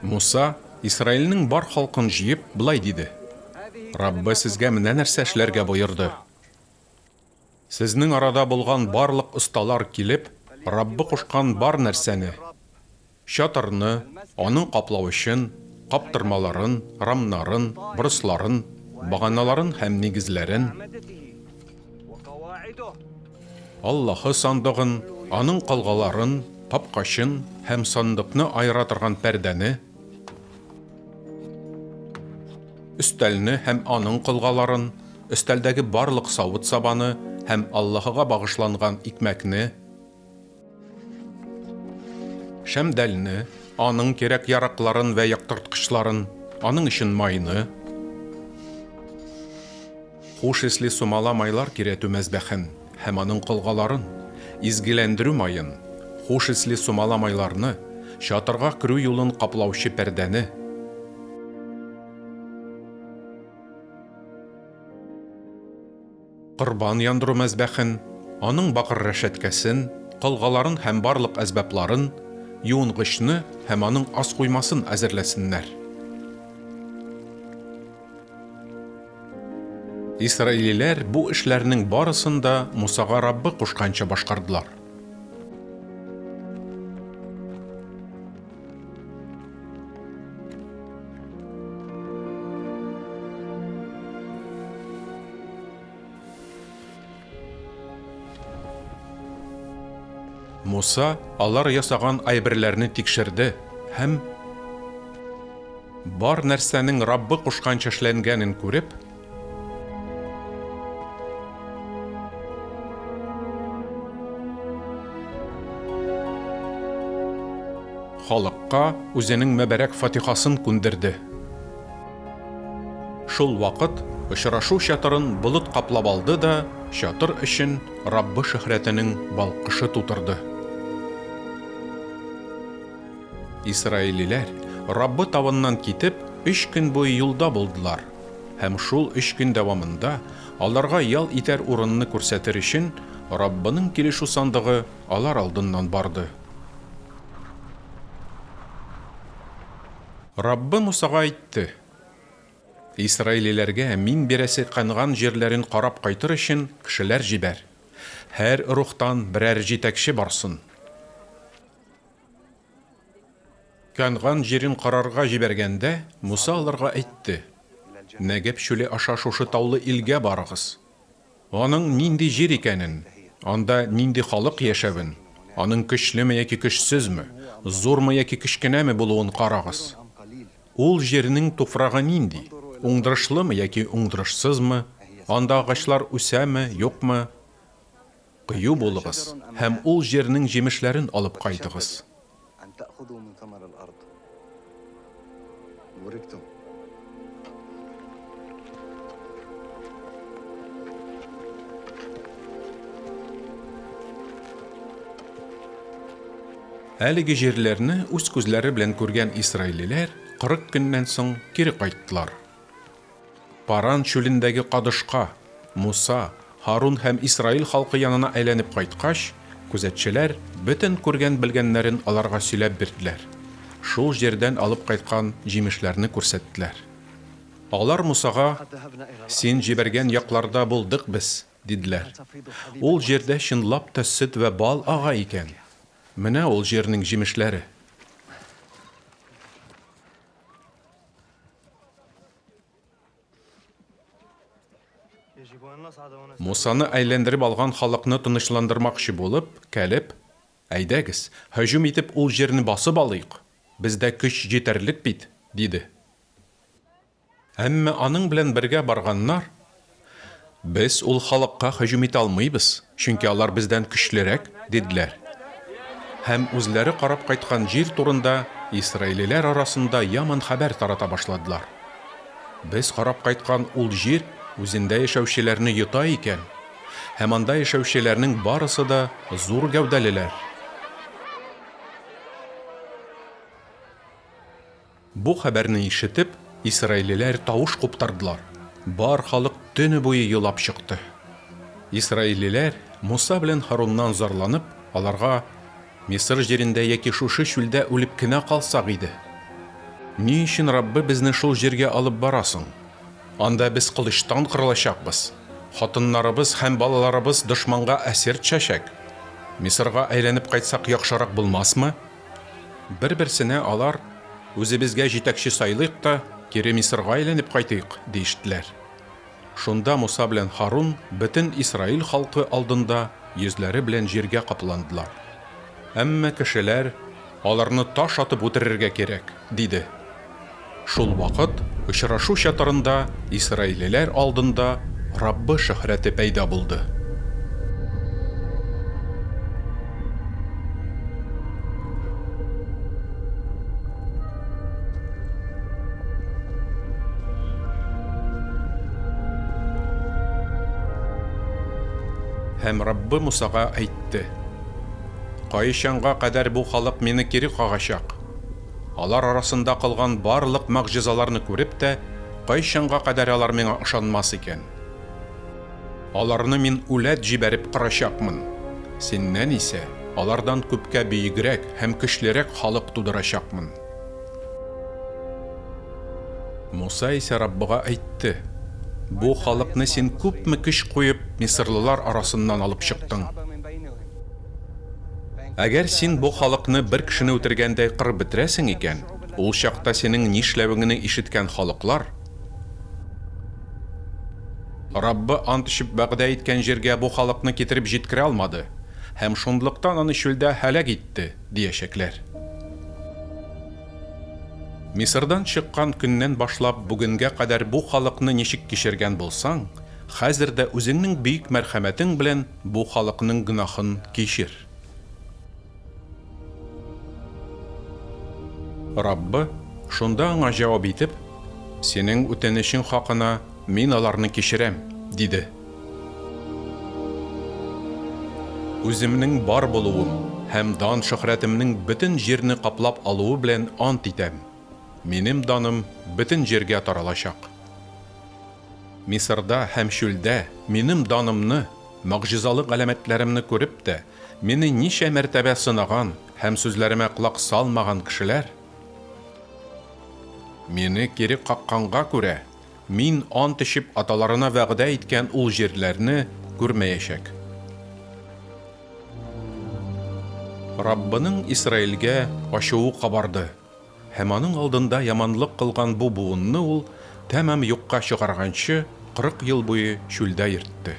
Муса, Исраилнең бар халкын җыеп, болай диде, Раббы сезгә менә нәрсә эшләргә боерды. Сезнең арада булган барлык осталар килеп, Раббы кушкан бар нәрсәне, чатырны, аның каплавычын, каптырмаларын, рамнарын, борысларын, баганаларын һәм нигезләрен, Аллаһы сандыгын, аның колгаларын, капкачын һәм сандыкны аера торган пәрдәне, өстәлне һәм аның колгаларын, өстәлдәге барлык савыт-сабаны һәм Аллаһыга багышланган икмәкне, шәмдәлне, аның кирәк-яракларын вә яктырткычларын, аның өчен майны, хуш исле сумала майлар кирәтү мәзбәхен һәм аның колгаларын, изгеләндерү маен, хуш исле сумала майларны, чатырга керү юлын каплаучы пәрдәне, корбан яндыру мәзбәхен, аның бакыр рәшәткәсен, колгаларын һәм барлык әсбапларын, юынгычны һәм аның аскуймасын әзерләсеннәр. Исраилиләр бу эшләрнең барысын да Мусага Раббы кушканча башкардылар. Муса алар ясаган әйберләрне тикшерде һәм бар нәрсәнең Раббы кушканча эшләнгәнен күреп, халыкка үзенең мөбарәк фатихасын күндерде. Шул вакыт очрашу чатырын болыт каплап алды да, чатыр эчен Раббы шөһрәтенең балкышы тутырды. Исраилиләр, Раббы тавыннан китеп, өч көн буе юлда булдылар, һәм шул өч көн дәвамында, аларга ял итәр урынны күрсәтер өчен, Раббының килешү сандыгы алар алдыннан барды. Раббы Мусага әйтте, Исраилиләргә Мин бирәсе Кәнган җирләрен карап кайтыр өчен кешеләр җибәр. Һәр ыругтан берәр җитәкче барсын. Кәнган җирен карарга җибәргәндә, Муса аларга әйтте, Нәгәб чүле аша шушы таулы илгә барыгыз. Аның нинди җир икәнен, анда нинди халык яшәвен, аның көчлеме яки көчсезме, зурмы яки кечкенәме булуын карагыз. Ул җирнең туфрагы нинди, уңдырышлымы яки уңдырышсызмы, анда агачлар үсәме, юкмы, Кыю булыгыз һәм ул җирнең җимешләрен алып кайтыгыз. Әлеге җирләрне үз күзләре белән күргән исраилиләр 40 көннән соң кире кайттылар. Паран чүлендәге Кадышка, Муса, Һарун һәм Исраил халкы янына әйләнеп кайткач, күзәтчеләр бөтен күргән-белгәннәрен аларга сөйләп бирделәр, шул җирдән алып кайткан җимешләрне күрсәттеләр. Алар Мусага, Син җибәргән якларда булдык без, диделәр. Ул җирдә чынлап та сөт вә бал ага икән. Менә ул җирнең җимешләре. Мусаны әйләндереп алган халыкны тынычландырмакчы булып, Калеб, Әйдәгез, һөҗүм итеп ул җирне басып алыйк, бездә көч җитәрлек бит, диде. Әмма аның белән бергә барганнар, Без ул халыкка һөҗүм итә алмыйбыз, чөнки алар бездән көчлерәк, диделәр. Һәм үзләре карап кайткан җир турында исраилиләр арасында яман хәбәр тарата башладылар. Без карап кайткан ул җир үзендә яшәүчеләрне йота икән, һәм анда яшәүчеләрнең барысы да зур гәүдәлеләр. Бу хәбәрне ишетеп, исраилиләр тавыш куптардылар, бар халык төне буе елап чыкты. Исраилиләр, Муса белән Һаруннан зарланып, аларга, Мисыр җирендә яки шушы чүлдә үлеп кенә калсак иде! Ни өчен Раббы безне шул җиргә алып бара соң? Анда без кылычтан кырылачакбыз, хатыннарыбыз һәм балаларыбыз дошманга әсир төшәчәк. Мисырга әйләнеп кайтсак яхшырак булмасмы? Бер-берсенә алар, Үзебезгә җитәкче сайлыйк та, кире Мисырга әйләнеп кайтыйк, диештеләр. Шунда Муса белән Һарун бөтен Исраил халкы алдында йөзләре белән җиргә капландылар. Әмма кешеләр, Аларны таш атып үтерергә кирәк, диде. Шул вакыт очрашу чатырында исраилиләр алдында Раббы шөһрәте пәйда булды. Һәм Раббы Мусага әйтте. Кайчанга кадәр бу халык мине кире кагачак? Алар арасында кылган барлык могҗизаларны күреп тә, кайчанга кадәр алар миңа ышанмас икән? Аларны мин үләт җибәреп кырачакмын. Синнән исә алардан күпкә бөегрәк һәм көчлерәк халык тудырачакмын. Муса исә Раббыга әйтте, Бу халыкны син күпме көч куеп мисырлылар арасыннан алып чыктың. Әгәр син бу халыкны бер кешене үтергәндәй кырып бетерәсең икән, ул чакта синең нишләвеңне ишеткән халыклар, Раббы ант эчеп вәгъдә иткән җиргә бу халыкны китереп җиткерә алмады һәм шунлыктан аны чүлдә һәлак итте, диячәкләр. Мисырдан чыккан көннән башлап бүгенгә кадәр бу халыкны ничек кичергән булсаң, хәзер дә үзеңнең бөек мәрхәмәтең белән Бу халыкның гөнаһын кичер. Раббы, шунда аңа җавап итеп, Синең үтенечең хакына Мин аларны кичерәм, диде. Үземнең бар булуым һәм дан-шөһрәтемнең бөтен җирне каплап алуы белән ант итәм, Минем даным бөтен җиргә таралачак. Мисырда һәм чүлдә Минем данымны, могҗизалы галәмәтләремне күреп тә, Мине ничә мәртәбә сынаган һәм сүзләремә колак салмаган кешеләр, Мине кире какканга күрә, Мин ант эчеп аталарына вәгъдә иткән ул җирләрне күрмәячәк. Раббының Исраилгә ачуы кабарды. Һәм аның алдында яманлык кылган бу буынны ул, тәмам юкка чыгарганчы, 40 ел буе чүлдә йөртте.